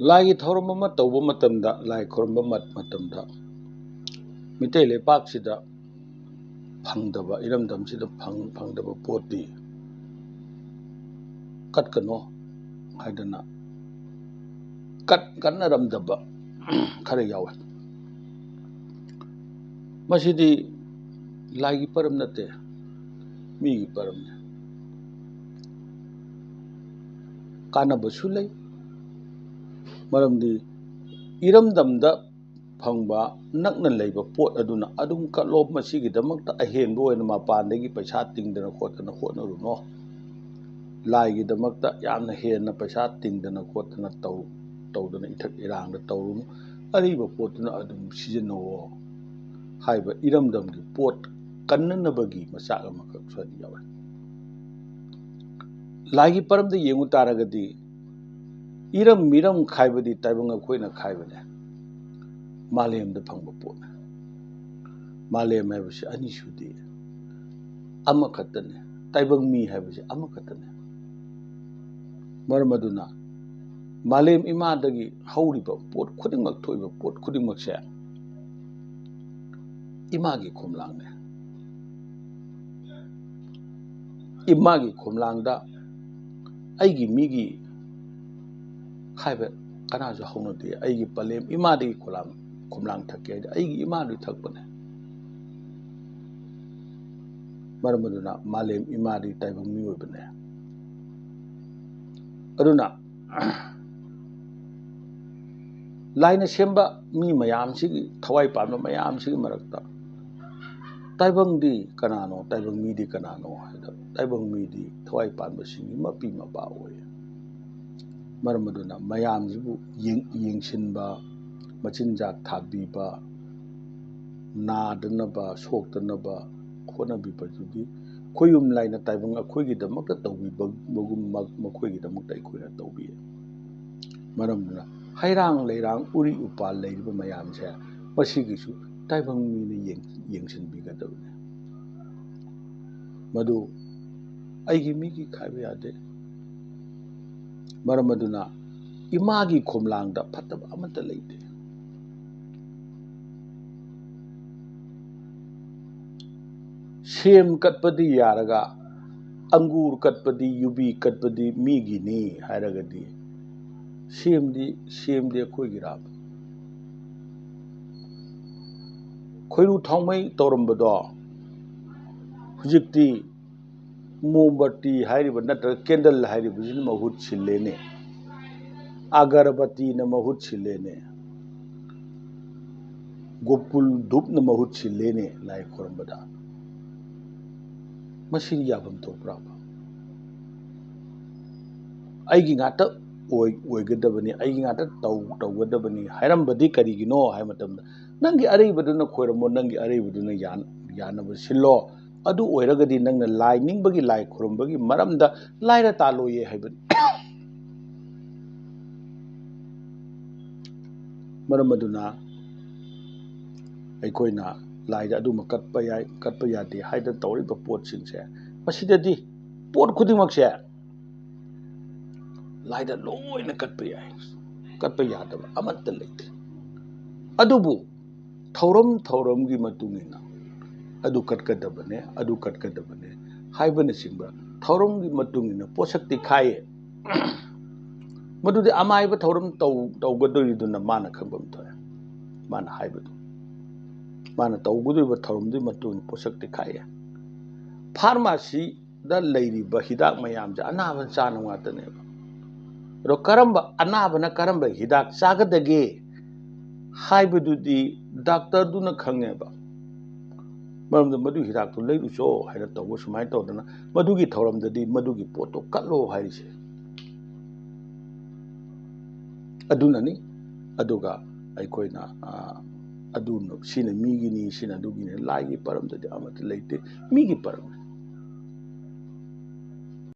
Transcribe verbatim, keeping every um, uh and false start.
ꯂꯥꯏꯒꯤ ꯊꯧꯔꯝ ꯑꯃ ꯇꯧꯕ ꯃꯇꯝꯗ, ꯂꯥꯏ ꯈꯨꯔꯨꯝꯕ ꯃꯠ-, ꯃꯇꯝꯗ ꯃꯤꯇꯩ ꯂꯩꯄꯥꯛꯁꯤꯗ ꯐꯪꯗꯕ, ꯏꯔꯝꯗꯝꯁꯤꯗ ꯐꯪ-, ꯐꯪꯗꯕ ꯄꯣꯠꯇꯤ ꯀꯠꯀꯅꯣ ꯍꯥꯏꯗꯅ ꯀꯠ-, ꯀꯠꯅꯔꯝꯗꯕ ꯈꯔ ꯌꯥꯎꯋꯦ꯫ ꯃꯁꯤꯗꯤ ꯂꯥꯏꯒꯤ ꯄꯔꯝ ꯅꯠꯇꯦ, ꯃꯤꯒꯤ ꯄꯔꯝꯅꯤ꯫ ꯀꯥꯟꯅꯕꯁꯨ ꯂꯩ, ꯃꯔꯝꯗꯤ ꯏꯔꯝꯗꯝꯗ ꯐꯪꯕ ꯅꯛꯅ ꯂꯩꯕ ꯄꯣꯠ ꯑꯗꯨꯅ ꯑꯗꯨꯝ ꯀꯠꯂꯣ, ꯃꯁꯤꯒꯤꯗꯃꯛꯇ ꯑꯍꯦꯟꯕ ꯑꯣꯏꯅ ꯃꯄꯥꯟꯗꯒꯤ ꯄꯩꯁꯥ ꯇꯤꯡꯗꯅ ꯈꯣꯠꯇꯅ ꯍꯣꯠꯅꯔꯨꯅꯣ꯫ ꯂꯥꯏꯒꯤꯗꯃꯛꯇ ꯌꯥꯝꯅ ꯍꯦꯟꯅ ꯄꯩꯁꯥ ꯇꯤꯡꯗꯅ ꯈꯣꯠꯇꯅ ꯇꯧ-, ꯇꯧꯗꯅ ꯏꯊꯛ ꯏꯔꯥꯡꯗ ꯇꯧꯔꯨꯅꯨ꯫ ꯑꯔꯤꯕ ꯄꯣꯠꯇꯨꯅ ꯑꯗꯨꯝ ꯁꯤꯖꯤꯟꯅꯧꯑꯣ ꯍꯥꯏꯕ ꯏꯔꯝꯗꯝꯒꯤ ꯄꯣꯠ ꯀꯟꯅꯅꯕꯒꯤ ꯃꯆꯥꯛ ꯑꯃꯈꯛ ꯁ꯭ꯋꯥꯏꯗ ꯌꯥꯎꯔꯦ꯫ ꯂꯥꯏꯒꯤ ꯄꯔꯝꯗ ꯌꯦꯡꯉꯨ ꯇꯥꯔꯒꯗꯤ, ꯏꯔꯝ ꯃꯤꯔꯝ ꯈꯥꯏꯕꯗꯤ ꯇꯥꯏꯕꯪ ꯑꯩꯈꯣꯏꯅ ꯈꯥꯏꯕꯅꯦ, ꯃꯥꯂꯦꯝꯗ ꯐꯪꯕ ꯄꯣꯠꯅꯦ꯫ ꯃꯥꯂꯦꯝ ꯍꯥꯏꯕꯁꯤ ꯑꯅꯤ ꯁꯨꯗꯦ, ꯑꯃꯈꯛꯇꯅꯦ꯫ ꯇꯥꯏꯕꯪ ꯃꯤ ꯍꯥꯏꯕꯁꯤ ꯑꯃꯈꯛꯇꯅꯦ꯫ ꯃꯔꯝ ꯑꯗꯨꯅ ꯃꯥꯂꯦꯝ ꯏꯃꯥꯗꯒꯤ ꯍꯧꯔꯤꯕ ꯄꯣꯠ ꯈꯨꯗꯤꯡꯃꯛ, ꯊꯣꯛꯏꯕ ꯄꯣꯠ ꯈꯨꯗꯤꯡꯃꯛꯁꯦ ꯏꯃꯥꯒꯤ ꯈꯣꯝꯂꯥꯡꯅꯦ꯫ ꯏꯃꯥꯒꯤ ꯈꯣꯝꯂꯥꯡꯗ ꯑꯩꯒꯤ ꯃꯤꯒꯤ ꯈꯥꯏꯕ ꯀꯅꯥꯁꯨ ꯍꯧꯅꯗꯦ꯫ ꯑꯩꯒꯤ ꯄꯂꯦꯝ ꯏꯃꯥꯗꯒꯤ ꯈꯣꯂꯥꯡ-, ꯈꯣꯝꯂꯥꯡ ꯊꯛꯀꯦ ꯍꯥꯏꯗꯤ ꯑꯩꯒꯤ ꯏꯃꯥꯗꯨ ꯊꯛꯄꯅꯦ꯫ ꯃꯔꯝ ꯑꯗꯨꯅ ꯃꯥꯂꯦꯝ ꯏꯃꯥꯗꯤ ꯇꯥꯏꯕꯪ ꯃꯤꯑꯣꯏꯕꯅꯦ꯫ ꯑꯗꯨꯅ ꯂꯥꯏꯅ ꯁꯦꯝꯕ ꯃꯤ ꯃꯌꯥꯝꯁꯤꯒꯤ, ꯊꯋꯥꯏ ꯄꯥꯟꯕ ꯃꯌꯥꯝꯁꯤꯒꯤ ꯃꯔꯛꯇ ꯇꯥꯏꯕꯪꯗꯤ ꯀꯅꯥꯅꯣ, ꯇꯥꯏꯕꯪ ꯃꯤꯗꯤ ꯀꯅꯥꯅꯣ ꯍꯥꯏꯕꯗ, ꯇꯥꯏꯕꯪ ꯃꯤꯗꯤ ꯊꯋꯥꯏ ꯄꯥꯟꯕꯁꯤꯡꯒꯤ ꯃꯄꯤ ꯃꯄꯥ ꯑꯣꯏ꯫ ꯃꯔꯝ ꯑꯗꯨꯅ ꯃꯌꯥꯝꯁꯤꯕꯨ ꯌꯦꯡ-, ꯌꯦꯡꯁꯤꯟꯕ, ꯃꯆꯤꯟꯖꯥꯛ ꯊꯥꯕꯤꯕ, ꯅꯥꯗꯅꯕ, ꯁꯣꯛꯇꯅꯕ ꯍꯣꯠꯅꯕꯤꯕꯗꯨꯗꯤ ꯈꯣꯏꯌꯨꯝ ꯂꯥꯏꯅ ꯇꯥꯏꯕꯪ ꯑꯩꯈꯣꯏꯒꯤꯗꯃꯛꯇ ꯇꯧꯕꯤꯕꯒꯨꯝ ꯃ-, ꯃꯈꯣꯏꯒꯤꯗꯃꯛꯇ ꯑꯩꯈꯣꯏꯅ ꯇꯧꯕꯤ꯫ ꯃꯔꯝ ꯑꯗꯨꯅ ꯍꯩꯔꯥꯡ ꯂꯩꯔꯥꯡ ꯎꯔꯤ ꯎꯄꯥꯜ ꯂꯩꯔꯤꯕ ꯃꯌꯥꯝꯁꯦ ꯃꯁꯤꯒꯤꯁꯨ ꯇꯥꯏꯕꯪ ꯃꯤꯅ ꯌꯦꯡ-, ꯌꯦꯡꯁꯤꯟꯕꯤꯒꯗꯕꯅꯤ꯫ ꯃꯗꯨ ꯑꯩꯒꯤ ꯃꯤꯒꯤ ꯈꯥꯏꯕ ꯌꯥꯗꯦ꯫ ꯃꯔꯝ ꯑꯗꯨꯅ ꯏꯃꯥꯒꯤ ꯈꯣꯝꯂꯥꯡꯗ ꯐꯠꯇꯕ ꯑꯃꯠꯇ ꯂꯩꯇꯦ꯫ ꯁꯦꯝ ꯀꯠꯄꯗꯤ ꯌꯥꯔꯒ ꯑꯪꯒꯨꯔ ꯀꯠꯄꯗꯤ, ꯌꯨꯕꯤ ꯀꯠꯄꯗꯤ ꯃꯤꯒꯤꯅꯤ ꯍꯥꯏꯔꯒꯗꯤ, ꯁꯦꯝꯗꯤ, ꯁꯦꯝꯗꯤ ꯑꯩꯈꯣꯏꯒꯤꯔꯥ? ꯈꯣꯏꯔꯨ ꯊꯥꯎꯃꯩ ꯇꯧꯔꯝꯕꯗꯣ ꯍꯧꯖꯤꯛꯇꯤ ꯃꯣꯝꯕꯇꯤ ꯍꯥꯏꯔꯤꯕ ꯅꯠꯇ꯭ꯔꯒ ꯀꯦꯟꯗꯜ ꯍꯥꯏꯔꯤꯕꯁꯤꯅ ꯃꯍꯨꯠ ꯁꯤꯜꯂꯦꯅꯦ, ꯑꯒꯔꯕꯇꯤꯅ ꯃꯍꯨꯠ ꯁꯤꯜꯂꯦꯅꯦ, ꯒꯣꯀꯨꯜ ꯙꯨꯞꯅ ꯃꯍꯨꯠ ꯁꯤꯜꯂꯦꯅꯦ ꯂꯥꯏ ꯈꯣꯏꯔꯝꯕꯗ꯫ ꯃꯁꯤꯗꯤ ꯌꯥꯐꯝ ꯊꯣꯛꯄ꯭ꯔꯥꯕ? ꯑꯩꯒꯤ ꯉꯥꯛꯇ ꯑꯣꯏ-, ꯑꯣꯏꯒꯗꯕꯅꯤ, ꯑꯩꯒꯤ ꯉꯥꯛꯇ ꯇꯧ-, ꯇꯧꯒꯗꯕꯅꯤ ꯍꯥꯏꯔꯝꯕꯗꯤ ꯀꯔꯤꯒꯤꯅꯣ ꯍꯥꯏꯕ ꯃꯇꯝꯗ, ꯅꯪꯒꯤ ꯑꯔꯩꯕꯗꯨꯅ ꯈꯣꯏꯔꯝꯃꯣ, ꯅꯪꯒꯤ ꯑꯔꯩꯕꯗꯨꯅ ꯌꯥꯟ-, ꯌꯥꯅꯕ ꯁꯤꯜꯂꯣ꯫ ꯑꯗꯨ ꯑꯣꯏꯔꯒꯗꯤ ꯅꯪꯅ ꯂꯥꯏ ꯅꯤꯡꯕꯒꯤ, ꯂꯥꯏ ꯈꯨꯔꯨꯝꯕꯒꯤ ꯃꯔꯝꯗ ꯂꯥꯏꯔ ꯇꯥꯜꯂꯣꯏꯌꯦ ꯍꯥꯏꯕꯅꯤ꯫ ꯃꯔꯝ ꯑꯗꯨꯅ ꯑꯩꯈꯣꯏꯅ ꯂꯥꯏꯗ ꯑꯗꯨꯃ ꯀꯠꯄ ꯌꯥꯏ, ꯀꯠꯄ ꯌꯥꯗꯦ ꯍꯥꯏꯗꯅ ꯇꯧꯔꯤꯕ ꯄꯣꯠꯁꯤꯡꯁꯦ, ꯃꯁꯤꯗꯗꯤ ꯄꯣꯠ ꯈꯨꯗꯤꯡꯃꯛꯁꯦ ꯂꯥꯏꯗ ꯂꯣꯏꯅ ꯀꯠꯄ ꯌꯥꯏ, ꯀꯠꯄ ꯌꯥꯗꯕ ꯑꯃꯠꯇ ꯂꯩꯇꯦ꯫ ꯑꯗꯨꯕꯨ ꯊꯧꯔꯝ ꯊꯧꯔꯝꯒꯤ ꯃꯇꯨꯡ ꯏꯟꯅ ꯑꯗꯨ ꯀꯠꯀꯗꯕꯅꯦ, ꯑꯗꯨ ꯀꯠꯀꯗꯕꯅꯦ ꯍꯥꯏꯕꯅꯆꯤꯡꯕ ꯊꯧꯔꯝꯒꯤ ꯃꯇꯨꯡ ꯏꯟꯅ ꯄꯣꯠꯁꯛꯇꯤ ꯈꯥꯏꯌꯦ꯫ ꯃꯗꯨꯗꯤ ꯑꯃꯥꯏꯕ ꯊꯧꯔꯝ ꯇꯧ-, ꯇꯧꯒꯗꯣꯔꯤꯗꯨꯅ ꯃꯥꯅ ꯈꯪꯐꯝ ꯊꯣꯛꯑꯦ, ꯃꯥꯅ ꯍꯥꯏꯕꯗꯨ꯫ ꯃꯥꯅ ꯇꯧꯒꯗꯧꯔꯤꯕ ꯊꯧꯔꯝꯗꯨꯒꯤ ꯃꯇꯨꯡ ꯏꯟꯅ ꯄꯣꯠꯁꯛꯇꯤ ꯈꯥꯏꯌꯦ꯫ ꯐꯥꯔꯃꯥꯁꯤꯗ ꯂꯩꯔꯤꯕ ꯍꯤꯗꯥꯛ ꯃꯌꯥꯝꯁꯦ ꯑꯅꯥꯕ ꯆꯥꯅꯕ ꯉꯥꯛꯇꯅꯦꯕ꯫ ꯑꯗꯣ ꯀꯔꯝꯕ ꯑꯅꯥꯕꯅ ꯀꯔꯝꯕ ꯍꯤꯗꯥꯛ ꯆꯥꯒꯗꯒꯦ ꯍꯥꯏꯕꯗꯨꯗꯤ ꯗꯥꯛꯇꯔꯗꯨꯅ ꯈꯪꯉꯦꯕ꯫ ꯃꯔꯝꯗꯤ ꯃꯗꯨꯒꯤ ꯍꯤꯗꯥꯛꯇꯨ ꯂꯩꯔꯨꯆꯣ ꯍꯥꯏꯅ ꯇꯧꯕ, ꯁꯨꯃꯥꯏꯅ ꯇꯧꯗꯅ ꯃꯗꯨꯒꯤ ꯊꯧꯔꯝꯗꯗꯤ ꯃꯗꯨꯒꯤ ꯄꯣꯠꯇꯣ ꯀꯠꯂꯣ ꯍꯥꯏꯔꯤꯁꯦ꯫ ꯑꯗꯨꯅꯅꯤ꯫ ꯑꯗꯨꯒ ꯑꯩꯈꯣꯏꯅ, ꯑ, ꯑꯗꯨꯅ, ꯁꯤꯅ ꯃꯤꯒꯤꯅꯤ, ꯁꯤꯅ ꯑꯗꯨꯒꯤꯅꯤ, ꯂꯥꯏꯒꯤ ꯄꯔꯝꯗꯗꯤ ꯑꯃꯠꯇ ꯂꯩꯇꯦ, ꯃꯤꯒꯤ ꯄꯔꯝꯅꯤ꯫